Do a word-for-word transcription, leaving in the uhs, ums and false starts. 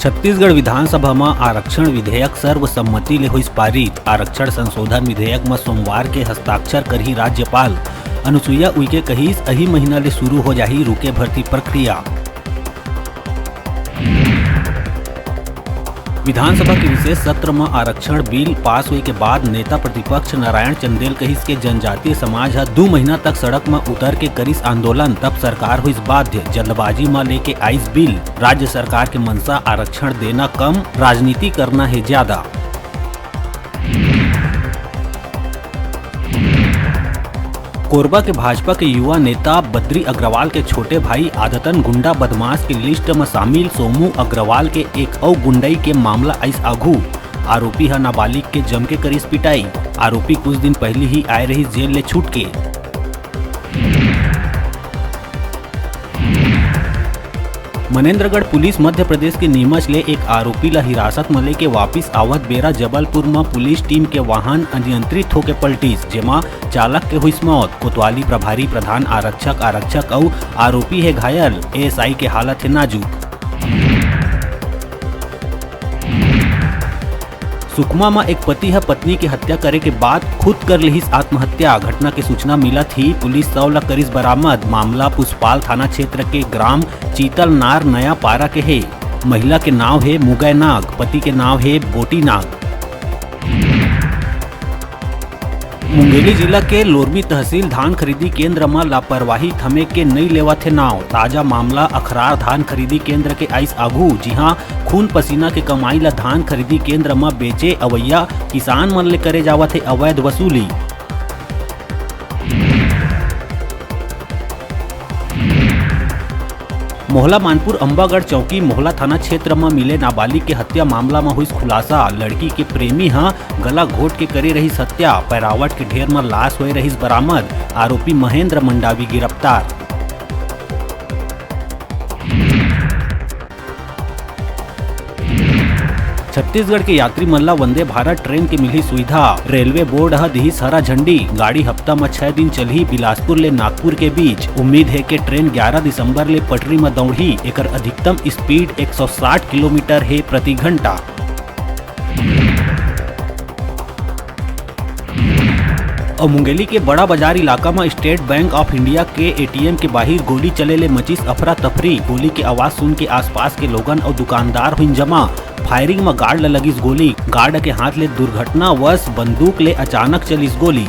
छत्तीसगढ़ विधानसभा म आरक्षण विधेयक सर्वसम्मति ले होइस पारित। आरक्षण संशोधन विधेयक म सोमवार के हस्ताक्षर करही राज्यपाल। अनुसुईया उइके कहिस, अही महीना ले शुरू हो जाही रुके भर्ती प्रक्रिया। विधानसभा के विशेष सत्र म आरक्षण बिल पास होए के बाद नेता प्रतिपक्ष नारायण चंदेल कहिस के जनजातीय समाज ह दू महीना तक सड़क म उतर के करिस आंदोलन, तब सरकार होइस बाध्य। जल्दबाजी म लेके आइस बिल। राज्य सरकार के मंशा आरक्षण देना कम, राजनीति करना हे ज्यादा। कोरबा के भाजपा के युवा नेता बद्री अग्रवाल के छोटे भाई आदतन गुंडा बदमाश के लिस्ट म शामिल सोमू अग्रवाल के एक अउ गुंडई के मामला आइस आघू। आरोपी ह नाबालिग के जम के करिस पिटाई। आरोपी कुछ दिन पहिली ही आए रहिस जेल ले छूट के। मनेंद्रगढ़ पुलिस मध्य प्रदेश के नीमच ले एक आरोपी ला हिरासत म लेके वापिस आवत बेरा जबलपुर म पुलिस टीम के वाहन अनियंत्रित होके पलटिस, जेमा चालक के होइस मौत। कोतवाली प्रभारी प्रधान आरक्षक, आरक्षक अउ आरोपी हे घायल। एएसआई के हालत हे नाजुक। सुकमा म एक पति ह पत्नी के हत्या करे के बाद खुद कर लिहिस आत्महत्या। घटना के सूचना मिलत ही पुलिस शव ल करिस बरामद। मामला पुष्पाल थाना क्षेत्र के ग्राम चीतलनार नया पारा के हे। महिला के नाव हे मुगय नाग, पति के नाव हे बोटी नाग। मुंगेली जिला के लोरमी तहसील धान खरीदी केंद्र म लापरवाही थमे के नइ लेवत हे नाव। ताजा मामला अखरार धान खरीदी केंद्र के आइस आघू, जिहां खून पसीना के कमाई ल धान खरीदी केंद्र म बेचे अवइया किसान मन ले करे जावत हे अवैध वसूली। मोहला मानपुर अम्बागढ़ चौकी मोहला थाना क्षेत्र म मिले नाबालिग के हत्या मामला म होइस खुलासा। लड़की के प्रेमी ह गला घोट के करे रहिस हत्या। पैरावट के ढेर म लाश होए रहिस बरामद। आरोपी महेंद्र मंडावी गिरफ्तार। छत्तीसगढ़ के यात्री मन ला वंदे भारत ट्रेन के मिलही सुविधा। रेलवे बोर्ड ह दिहिस हरा झंडी। गाड़ी हफ्ता म छह दिन चलही बिलासपुर ले नागपुर के बीच। उम्मीद हे के ट्रेन ग्यारह दिसंबर ले पटरी म दौड़ही। एकर अधिकतम स्पीड एक सौ साठ किलोमीटर हे प्रति घंटा। अउ मुंगेली के बड़ा बाजार इलाका म स्टेट बैंक ऑफ इंडिया के एटीएम के बाहिर गोली चले ले मचिस अफरा तफरी। गोली के आवाज सुन के आसपास के लोगन अउ दुकानदार होइन जमा। फायरिंग म गार्ड ल लगिस गोली। गार्ड के हाथ ले दुर्घटनावश बंदूक ले अचानक चलिस गोली।